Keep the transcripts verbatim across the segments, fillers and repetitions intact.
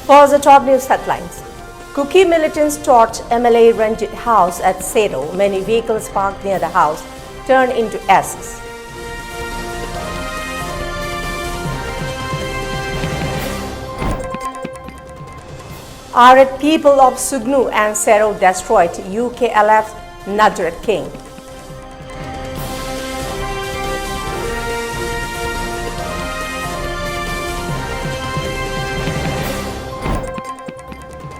First, the top news headlines. Kuki militants torch M L A Ranjit house at Sero. Many vehicles parked near the house turn into ashes. Arid people of Sugnu and Sero destroyed, U K L F Nazareth came.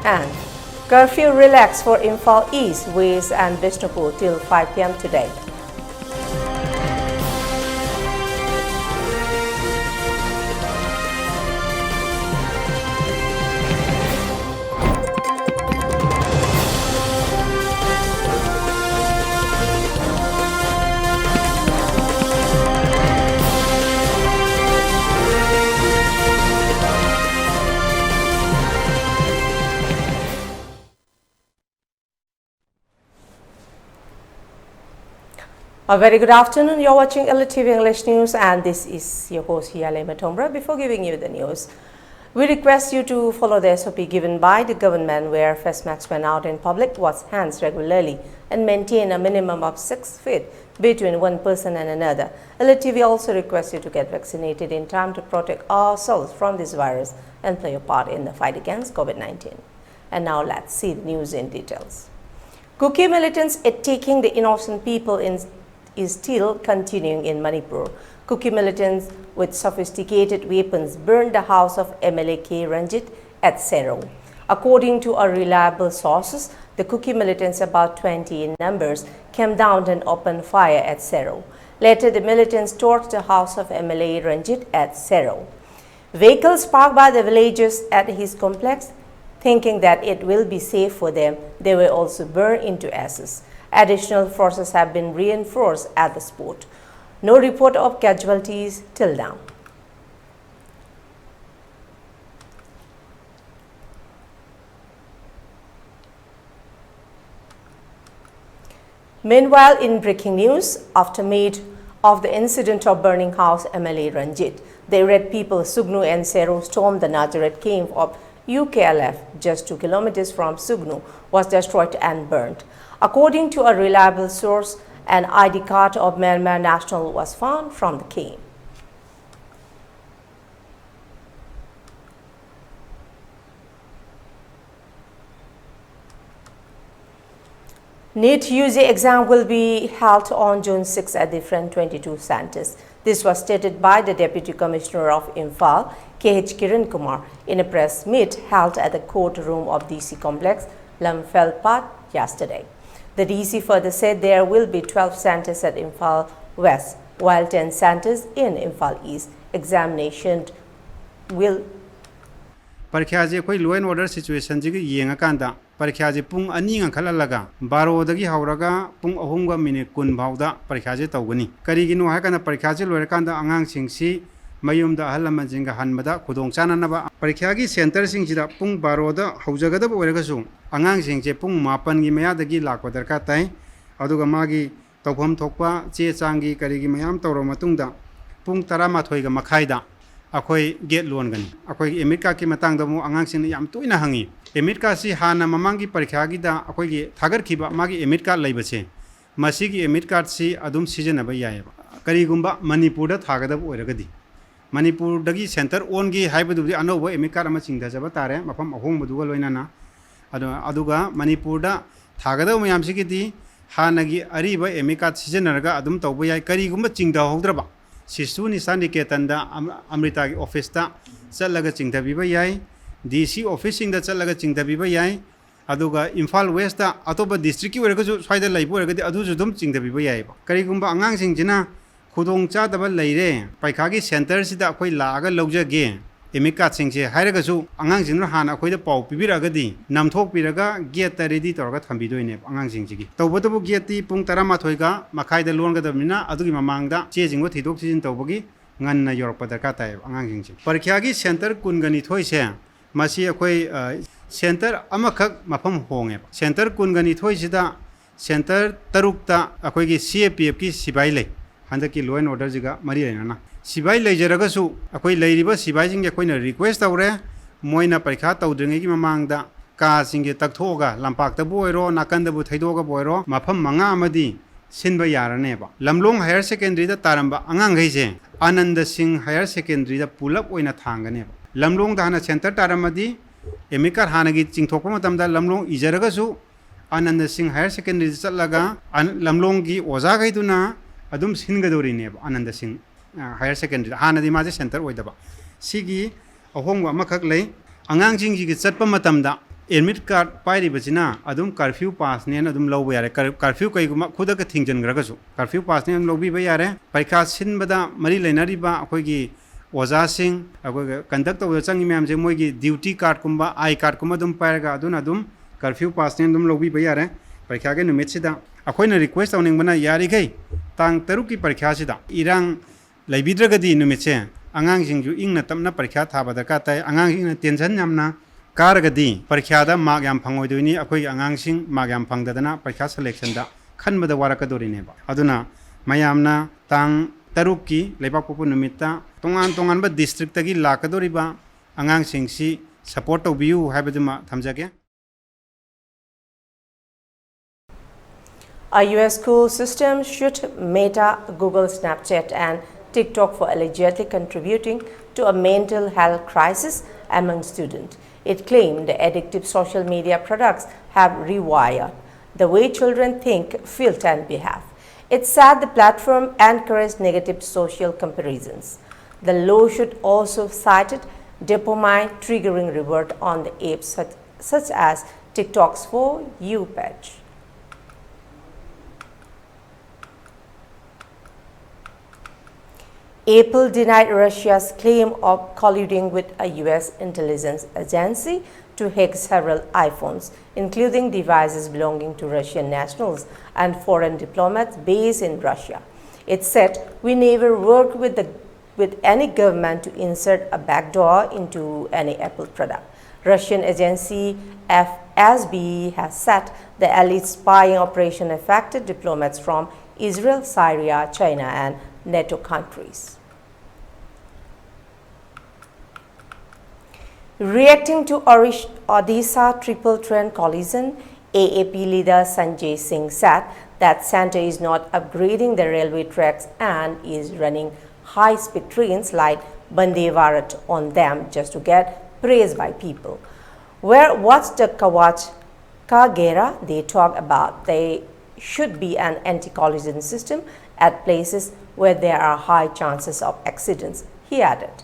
And curfew relaxed for Imphal East, West and Bishnupur till five p m today. A very good afternoon. You're watching L T V English News, and this is your host, Hiale Matombra. Before giving you the news, we request you to follow the S O P given by the government, where face masks when out in public, wash hands regularly, and maintain a minimum of six feet between one person and another. L T V also requests you to get vaccinated in time to protect ourselves from this virus and play your part in the fight against COVID nineteen. And now let's see the news in details. Kuki militants attacking the innocent people in, is still continuing in Manipur. Kuki militants with sophisticated weapons burned the house of M L A K Ranjit at Sero. According to our reliable sources, the Kuki militants, about twenty in numbers, came down and opened fire at Sero. Later, the militants torched the house of M L A Ranjit at Sero. Vehicles parked by the villagers at his complex, thinking that it will be safe for them, they were also burned into ashes. Additional forces have been reinforced at the spot. No report of casualties till now. Meanwhile, in breaking news, after made of the incident of burning house M L A Ranjit, the Red People Sugnu and Sero stormed the Nazareth camp of U K L F, just two kilometers from Sugnu, was destroyed and burned. According to a reliable source, an I D card of Myanmar national was found from the camp. NEET U G exam will be held on June six at different twenty-two centers. This was stated by the Deputy Commissioner of Imphal, K H Kiran Kumar, in a press meet held at the courtroom of D C complex, Lamphel Park, yesterday. The D C further said there will be twelve centers at Imphal West, while ten centers in Imphal East. Examination will ꯄꯔꯤꯈ꯭ꯌꯥꯁꯦ ꯑꯩꯈꯣꯏ law and order situationꯁꯤꯒ ꯌꯦꯡꯉꯀꯥꯟꯗ ꯄꯔꯤꯈ꯭ꯌꯥꯁꯦ ꯄꯨꯡ ꯑꯅꯤ ꯉꯟꯈꯠꯍꯜꯂꯒ ꯕꯥꯔꯣꯗꯒꯤ ꯍꯧꯔꯒ ꯄꯨꯡ ꯑꯍꯨꯝꯒ minute ꯀꯨꯟ ꯐꯥꯎꯗ ꯄꯔꯤꯈ꯭ꯌꯥꯁꯦ ꯇꯧꯒꯅꯤ꯫ ꯀꯔꯤꯒꯤꯅꯣ ꯍꯥꯏꯀꯥꯟꯗ ꯄꯔꯤꯈ꯭ꯌꯥꯁꯦ ꯂꯣꯏꯔꯀꯥꯟꯗ ꯑꯉꯥꯡꯁꯤꯡꯁꯤ ꯃꯌꯨꯝꯗ ꯑꯍꯜ ꯂꯃꯟꯁꯤꯡꯒ ꯍꯟꯕꯗ ꯈꯨꯗꯣꯡ ꯆꯥꯅꯅꯕ ꯄꯔꯤꯈ꯭ꯌꯥꯒꯤ centreꯁꯤꯡꯁꯤꯗ ꯄꯨꯡ ꯕꯥꯔꯣꯗ ꯍꯧꯖꯒꯗꯕ ꯑꯣꯏꯔꯒꯁꯨ ꯑꯉꯥꯡꯁꯤꯡꯁꯦ ꯄꯨꯡ ꯃꯥꯄꯟꯒꯤ ꯃꯌꯥꯗꯒꯤ ꯂꯥꯛꯄ ꯗꯔꯀꯥꯔ ꯇꯥꯏ꯫ ꯑꯗꯨꯒ ꯃꯥꯒꯤ ꯇꯧꯐꯝ ꯊꯣꯛꯄ ꯆꯦ ꯆꯥꯡꯒꯤ ꯀꯔꯤꯒꯤ ꯃꯌꯥꯝ ꯇꯧꯔꯕ ꯃꯇꯨꯡꯗ ꯄꯨꯡ ꯇꯔꯥꯃꯥꯊꯣꯏꯒ ꯃꯈꯥꯏꯗ ꯑꯩꯈꯣꯏ gate ꯂꯣꯟꯒꯅꯤ꯫ ꯑꯩꯈꯣꯏꯒꯤ admit cardꯀꯤ ꯃꯇꯥꯡꯗ ꯑꯃꯨꯛ ꯑꯉꯥꯡꯁꯤꯡꯅ ꯌꯥꯝ ꯇꯣꯏꯅ ꯍꯪꯉꯤ꯫ Admit cardꯁꯤ ꯍꯥꯟꯅ ꯃꯃꯥꯡꯒꯤ ꯄꯔꯤꯈ꯭ꯌꯥꯒꯤꯗ ꯑꯩꯈꯣꯏꯒꯤ ꯊꯥꯒꯠꯈꯤꯕ ꯃꯥꯒꯤ admit card ꯂꯩꯕꯁꯦ, ꯃꯁꯤꯒꯤ admit cardꯁꯤ ꯑꯗꯨꯝ ꯁꯤꯖꯤꯟꯅꯕ ꯌꯥꯏꯑꯕ꯫ ꯀꯔꯤꯒꯨꯝꯕ ꯃꯅꯤꯄꯨꯔꯗ ꯊꯥꯒꯗꯕ ꯑꯣꯏꯔꯒꯗꯤ, ꯃꯅꯤꯄꯨꯔꯗꯒꯤ center ꯑꯣꯟꯒꯦ ꯍꯥꯏꯕꯗꯨꯕꯨꯗꯤ ꯑꯅꯧꯕ admit card ꯑꯃ ꯆꯤꯡꯊꯖꯕ ꯇꯥꯔꯦ, ꯃꯐꯝ ꯑꯍꯣꯡꯕꯗꯨꯒ ꯂꯣꯏꯅꯅ꯫ ꯑꯗꯣ, ꯑꯗꯨꯒ ꯃꯅꯤꯄꯨꯔꯗ ꯊꯥꯒꯗꯕ ꯃꯌꯥꯝꯁꯤꯒꯤꯗꯤ ꯍꯥꯟꯅꯒꯤ ꯑꯔꯤꯕ admit card ꯁꯤꯖꯤꯟꯅꯔꯒ ꯑꯗꯨꯝ ꯇꯧꯕ ꯌꯥꯏ꯫ ꯀꯔꯤꯒꯨꯝꯕ ꯆꯤꯡꯊꯍꯧꯗ꯭ꯔꯕ, ꯁꯤꯁꯨ ꯅꯤꯁꯥ ꯅꯤꯀꯦꯇꯟꯗ ꯑꯝ-, ꯑꯃ꯭ꯔꯤꯇꯥꯒꯤ officeꯇ ꯆꯠꯂꯒ ꯆꯤꯡꯊꯕꯤꯕ ꯌꯥꯏ, D C officeꯁꯤꯡꯗ ꯆꯠꯂꯒ ꯆꯤꯡꯊꯕꯤꯕ ꯌꯥꯏ꯫ ꯑꯗꯨꯒ ꯏꯝꯐꯥꯜ Westꯇ ꯑꯇꯣꯞꯄ districtꯀꯤ ꯑꯣꯏꯔꯒꯁꯨ, ꯁ꯭ꯋꯥꯏꯗ ꯂꯩꯕ ꯑꯣꯏꯔꯒꯗꯤ ꯑꯗꯨꯁꯨ ꯑꯗꯨꯝ ꯆꯤꯡꯊꯕꯤꯕ ꯌꯥꯏꯑꯕ꯫ ꯀꯔꯤꯒꯨꯝꯕ ꯑꯉꯥꯡꯁꯤꯡꯁꯤꯅ ꯈꯨꯗꯣꯡ ꯆꯥꯗꯕ ꯂꯩꯔꯦ, ꯄꯔꯤꯈꯥꯒꯤ centreꯁꯤꯗ ꯑꯩꯈꯣꯏ ꯂꯥꯛꯑꯒ ꯂꯧꯖꯒꯦ admit cardꯁꯤꯡꯁꯦ ꯍꯥꯏꯔꯒꯁꯨ, ꯑꯉꯥꯡꯁꯤꯡꯗꯨꯅ ꯍꯥꯟꯅ ꯑꯩꯈꯣꯏꯗ ꯄꯥꯎ ꯄꯤꯕꯤꯔꯛꯑꯒꯗꯤ ꯅꯝꯊꯣꯛꯄꯤꯔꯒ gateꯇ ready ꯇꯧꯔꯒ ꯊꯝꯕꯤꯗꯣꯏꯅꯦꯕ ꯑꯉꯥꯡꯁꯤꯡꯁꯤꯒꯤ꯫ ꯇꯧꯕꯇꯕꯨ gateꯇꯤ ꯄꯨꯡ ꯇꯔꯥꯃꯥꯊꯣꯏꯒ ꯃꯈꯥꯏꯗ ꯂꯣꯟꯒꯗꯕꯅꯤꯅ, ꯑꯗꯨꯒꯤ ꯃꯃꯥꯡꯗ ꯆꯦꯁꯤꯡꯗꯣ ꯊꯤꯗꯣꯛ ꯊꯤꯖꯤꯟ ꯇꯧꯕꯒꯤ ꯉꯟꯅ ꯌꯧꯔꯛꯄ ꯗꯔꯀꯥꯔ ꯇꯥꯏꯌꯦꯕ ꯑꯉꯥꯡꯁꯤꯡꯁꯦ꯫ ꯄꯔꯤꯈ꯭ꯌꯥꯒꯤ centre ꯀꯨꯟꯒ ꯅꯤꯊꯣꯏꯁꯦ, ꯃꯁꯤ ꯑꯩꯈꯣꯏ, ꯑ, centre ꯑꯃꯈꯛ ꯃꯐꯝ ꯍꯣꯡꯉꯦꯕ꯫ Centre ꯀꯨꯟꯒ ꯅꯤꯊꯣꯏꯁꯤꯗ centre ꯇꯔꯨꯛꯇ ꯑꯩꯈꯣꯏꯒꯤ C A P Fꯀꯤ ꯁꯤꯐꯥꯏ ꯂꯩ꯫ ꯍꯟꯗꯛꯀꯤ law and orderꯁꯤꯒ ꯃꯔꯤ ꯂꯩꯅꯅ ꯁꯤꯐꯥꯏ ꯂꯩꯖꯔꯒꯁꯨ, ꯑꯩꯈꯣꯏ ꯂꯩꯔꯤꯕ ꯁꯤꯐꯥꯏꯁꯤꯡꯒꯤ ꯑꯩꯈꯣꯏꯅ request ꯇꯧꯔꯦ, ꯃꯣꯏꯅ ꯄꯔꯤꯈꯥ ꯇꯧꯗ꯭ꯔꯤꯉꯩꯒꯤ ꯃꯃꯥꯡꯗ ꯀꯥꯁꯤꯡꯁꯦ ꯇꯛꯊꯣꯛꯑꯒ, ꯂꯝꯄꯥꯛꯇꯕꯨ ꯑꯣꯏꯔꯣ, ꯅꯥꯀꯟꯗꯕꯨ ꯊꯩꯗꯣꯛꯑꯒꯕꯨ ꯑꯣꯏꯔꯣ, ꯃꯐꯝ ꯃꯉꯥ ꯑꯃꯗꯤ ꯁꯤꯟꯕ ꯌꯥꯔꯅꯦꯕ꯫ ꯂꯝꯂꯣꯡ ꯍꯥꯌꯔ ꯁꯦꯀꯦꯟꯗꯔꯤꯗ ꯇꯥꯔꯝꯕ ꯑꯉꯥꯡꯈꯩꯁꯦ ꯑꯥꯅꯟꯗ ꯁꯤꯡ ꯍꯥꯌꯔ ꯁꯦꯀꯦꯟꯗꯔꯤꯗ ꯄꯨꯂꯞ ꯑꯣꯏꯅ ꯊꯥꯡꯒꯅꯦꯕ꯫ ꯂꯝꯂꯣꯡꯗ ꯍꯥꯟꯅ ꯁꯦꯟꯇꯔ ꯇꯥꯔꯝꯃꯗꯤ, ꯑꯦꯗꯃꯤꯠ ꯀꯥꯔꯗ ꯍꯥꯟꯅꯒꯤ ꯆꯤꯡꯊꯣꯛꯄ ꯃꯇꯝꯗ ꯂꯝꯂꯣꯡ ꯏꯖꯔꯒꯁꯨ, ꯑꯥꯅꯟꯗ ꯁꯤꯡ ꯍꯥꯌꯔ ꯁꯦꯀꯦꯟꯗꯔꯤꯗ ꯆꯠꯂꯒ ꯑꯟ-, ꯂꯝꯂꯣꯡꯒꯤ ꯑꯣꯖꯥꯈꯩꯗꯨꯅ ꯑꯗꯨꯝ ꯁꯤꯟꯒꯗꯧꯔꯤꯅꯦꯕ꯫ ꯑꯥꯅꯟꯗ ꯁꯤꯡ, ꯑ, ꯍꯥꯌꯔ ꯁꯦꯀꯦꯟꯗꯔꯤꯗ, ꯍꯥꯟꯅꯗꯤ ꯃꯥꯁꯦ ꯁꯦꯟꯇꯔ ꯑꯣꯏꯗꯕ꯫ ꯁꯤꯒꯤ ꯑꯍꯣꯡꯕ ꯑꯃꯈꯛ ꯂꯩ꯫ ꯑꯉꯥꯡꯁꯤꯡꯁꯤꯒꯤ ꯆꯠꯄ ꯃꯇꯝꯗ ꯑꯦꯗꯃꯤꯠ ꯀꯥꯔꯗ ꯄꯥꯏꯔꯤꯕꯁꯤꯅ ꯑꯗꯨꯝ ꯀꯔꯐ꯭ꯌꯨ ꯄꯥꯁꯅꯦꯅ ꯑꯗꯨꯝ ꯂꯧꯕ ꯌꯥꯔꯦ꯫ ꯀꯔ-, ꯀꯔꯐ꯭ꯌꯨ ꯀꯩꯒꯨꯝꯕ ꯈꯨꯗꯛꯇ ꯊꯤꯡꯖꯤꯟꯈ꯭ꯔꯒꯁꯨ ꯀꯔꯐ꯭ꯌꯨ ꯄꯥꯁꯅꯦ ꯑꯗꯨꯝ ꯂꯧꯕꯤꯕ ꯌꯥꯔꯦ꯫ ꯄꯔꯤꯈꯥ ꯁꯤꯟꯕꯗ ꯃꯔꯤ ꯂꯩꯅꯔꯤꯕ ꯑꯩꯈꯣꯏꯒꯤ ꯑꯣꯖꯥꯁꯤꯡ, ꯑꯩꯈꯣꯏꯒ ꯀꯟꯗꯛ ꯇꯧꯕꯗ ꯆꯪꯉꯤ ꯃꯌꯥꯝꯁꯦ, ꯃꯣꯏꯒꯤ ꯗ꯭ꯌꯨꯇꯤ ꯀꯥꯔꯗꯀꯨꯝꯕ, ꯑꯥꯏ ꯀꯥꯔꯗꯀꯨꯝꯕ ꯑꯗꯨꯝ ꯄꯥꯏꯔꯒ ꯑꯗꯨꯅ ꯑꯗꯨꯝ ꯀꯔꯐ꯭ꯌꯨ ꯄꯥꯁꯅꯦ ꯑꯗꯨꯝ ꯂꯧꯕꯤꯕ ꯌꯥꯔꯦ꯫ ꯄꯔꯤꯈꯥꯒꯤ ꯅꯨꯃꯤꯠꯁꯤꯗ ꯑꯩꯈꯣꯏꯅ ꯔꯤꯀ꯭ꯋꯦꯁ ꯇꯧꯅꯤꯡꯕꯅ, ꯌꯥꯔꯤꯈꯩ ꯇꯥꯡ ꯇꯔꯨꯛꯀꯤ ꯄꯔꯤꯈꯥꯁꯤꯗ ꯏꯔꯥꯡ ꯂꯩꯕꯤꯗ꯭ꯔꯒꯗꯤ ꯅꯨꯃꯤꯠꯁꯦ ꯑꯉꯥꯡꯁꯤꯡꯁꯨ ꯏꯪꯅ ꯇꯞꯅ ꯄꯔꯤꯈ꯭ꯌꯥ ꯊꯥꯕ ꯗꯔꯀꯥꯔ ꯇꯥꯏ꯫ ꯑꯉꯥꯡꯁꯤꯡꯅ ꯇꯦꯟꯁꯟ ꯌꯥꯝꯅ ꯀꯥꯔꯒꯗꯤ ꯄꯔꯤꯈ꯭ꯌꯥꯗ ꯃꯥꯔꯛ ꯌꯥꯝ ꯐꯪꯉꯣꯏꯗꯣꯏꯅꯤ꯫ ꯑꯩꯈꯣꯏꯒꯤ ꯑꯉꯥꯡꯁꯤꯡ ꯃꯥꯔꯛ ꯌꯥꯝ ꯐꯪꯗꯗꯅ ꯄꯔꯤꯈ꯭ꯌꯥ ꯁꯦꯂꯦꯛꯁꯟꯗ ꯈꯟꯕꯗ ꯋꯥꯔꯛꯀꯗꯣꯔꯤꯅꯦꯕ꯫ ꯑꯗꯨꯅ ꯃꯌꯥꯝꯅ ꯇꯥꯡ ꯇꯔꯨꯛꯀꯤ ꯂꯩꯕꯥꯛꯄꯣꯛꯄ ꯅꯨꯃꯤꯠꯇ ꯇꯣꯉꯥꯟ ꯇꯣꯉꯥꯟꯕ ꯗꯤꯁꯇ꯭ꯔꯤꯛꯇꯒꯤ ꯂꯥꯛꯀꯗꯧꯔꯤꯕ ꯑꯉꯥꯡꯁꯤꯡꯁꯤ ꯁꯄꯣꯔꯠ ꯇꯧꯕꯤꯌꯨ ꯍꯥꯏꯕꯗꯨꯃ ꯊꯝꯖꯒꯦ꯫ A U S school system should Meta, Google, Snapchat, and TikTok for allegedly contributing to a mental health crisis among students. It claimed the addictive social media products have rewired the way children think, feel, and behave. It said the platform encouraged negative social comparisons. The law should also cite dopamine triggering reward on the apps such, such as TikTok's For You page. Apple denied Russia's claim of colluding with a U S intelligence agency to hack several iPhones, including devices belonging to Russian nationals and foreign diplomats based in Russia. It said, "We never worked with the, with any government to insert a backdoor into any Apple product." Russian agency F S B has said the alleged spying operation affected diplomats from Israel, Syria, China, and NATO countries. Reacting to Orish- Odisha triple train collision, A A P leader Sanjay Singh said that Centre is not upgrading the railway tracks and is running high-speed trains like Vande Bharat on them just to get praise by people. Where what's the Kavach Ka Ghera? They talk about they should be an anti-collision system at places where there are high chances of accidents, he added.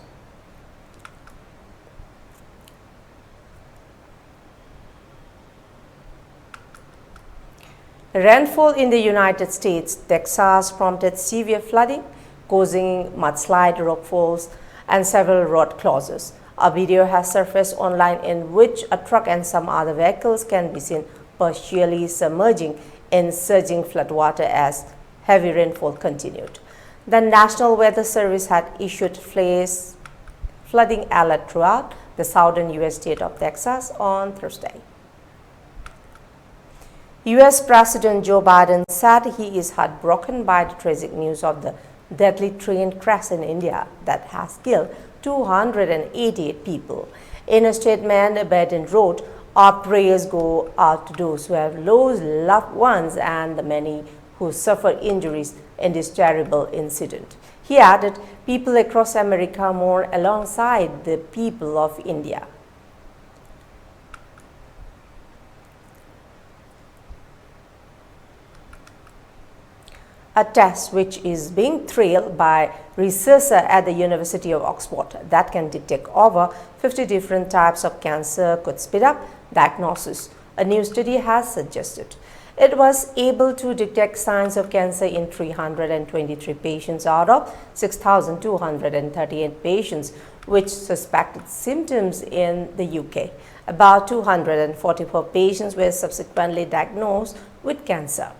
Rainfall in the United States, Texas prompted severe flooding, causing mudslide, rock falls, and several road closures. A video has surfaced online in which a truck and some other vehicles can be seen partially submerging in surging floodwater as heavy rainfall continued. The National Weather Service had issued flash flooding alert throughout the southern U S state of Texas on Thursday. U S President Joe Biden said he is heartbroken by the tragic news of the deadly train crash in India that has killed two hundred eighty-eight people. In a statement, Biden wrote, "Our prayers go out to those who have lost loved ones and the many who suffer injuries in this terrible incident." He added, "People across America mourn alongside the people of India." A test which is being trialed by researchers at the University of Oxford that can detect over fifty different types of cancer could speed up diagnosis, a new study has suggested. It was able to detect signs of cancer in three hundred twenty-three patients out of six thousand two hundred thirty-eight patients which suspected symptoms in the U K. About two hundred forty-four patients were subsequently diagnosed with cancer.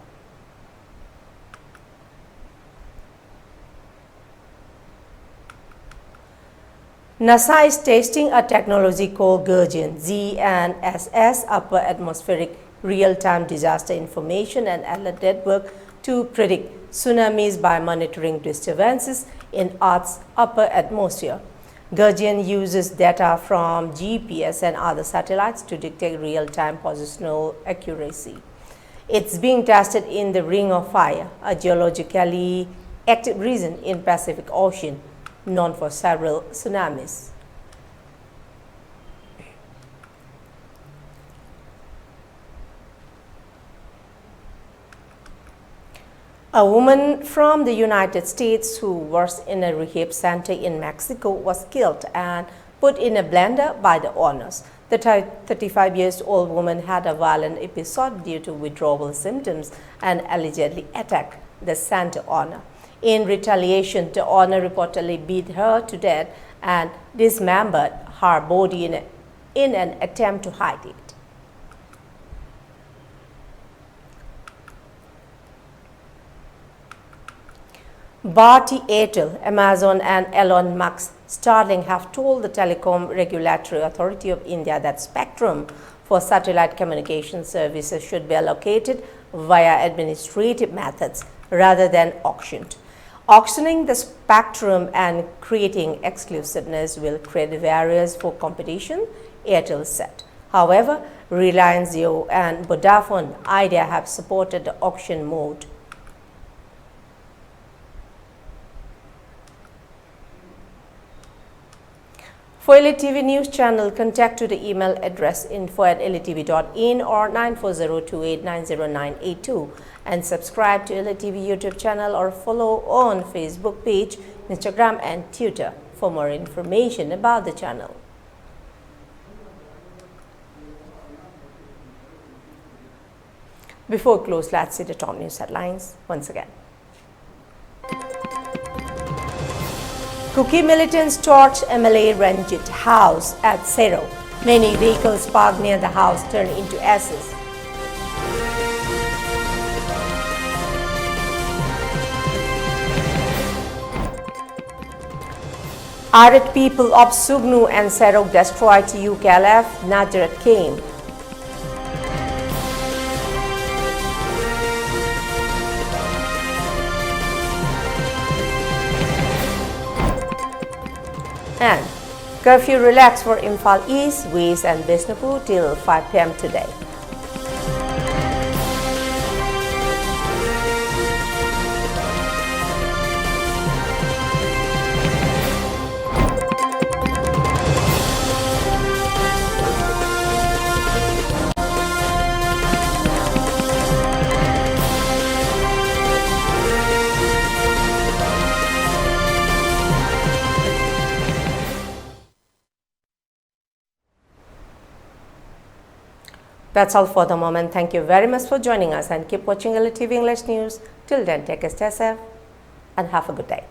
NASA is testing a technology called GURGEN, G N S S, Upper Atmospheric Real-Time Disaster Information and Alert Network, to predict tsunamis by monitoring disturbances in Earth's upper atmosphere. Gagyan uses data from G P S and other satellites to detect real-time positional accuracy. It's being tested in the Ring of Fire, a geologically active region in Pacific Ocean, known for several tsunamis. A woman from the United States who works in a rehab center in Mexico was killed and put in a blender by the owners. The thirty-five years old woman had a violent episode due to withdrawal symptoms and allegedly attacked the center owner. In retaliation, the owner reportedly beat her to death and dismembered her body in, a, in an attempt to hide it. Bharti Airtel, Amazon and Elon Musk's Starlink have told the Telecom Regulatory Authority of India that spectrum for satellite communication services should be allocated via administrative methods rather than auctioned. Auctioning the spectrum and creating exclusiveness will create barriers for competition, Airtel said. However, Reliance Jio and Vodafone Idea have supported the auction mode. For L A T V news channel, contact to the email address info at L A T V dot in or nine four zero two eight nine zero nine eight two, and subscribe to L A T V YouTube channel or follow on Facebook page, Instagram and Twitter for more information about the channel. Before close, let's see the top news headlines once again. Kuki militants torch M L A Ranjit house at Sero. Many vehicles parked near the house turned into ashes. Arit people of Sugnu and Serok destroyed T U K L F Nazareth camp. And curfew relaxed for Imphal East, West and Bishnupur till five p m today. That's all for the moment. Thank you very much for joining us and keep watching L T V English News. Till then, take care, stay safe, and have a good day.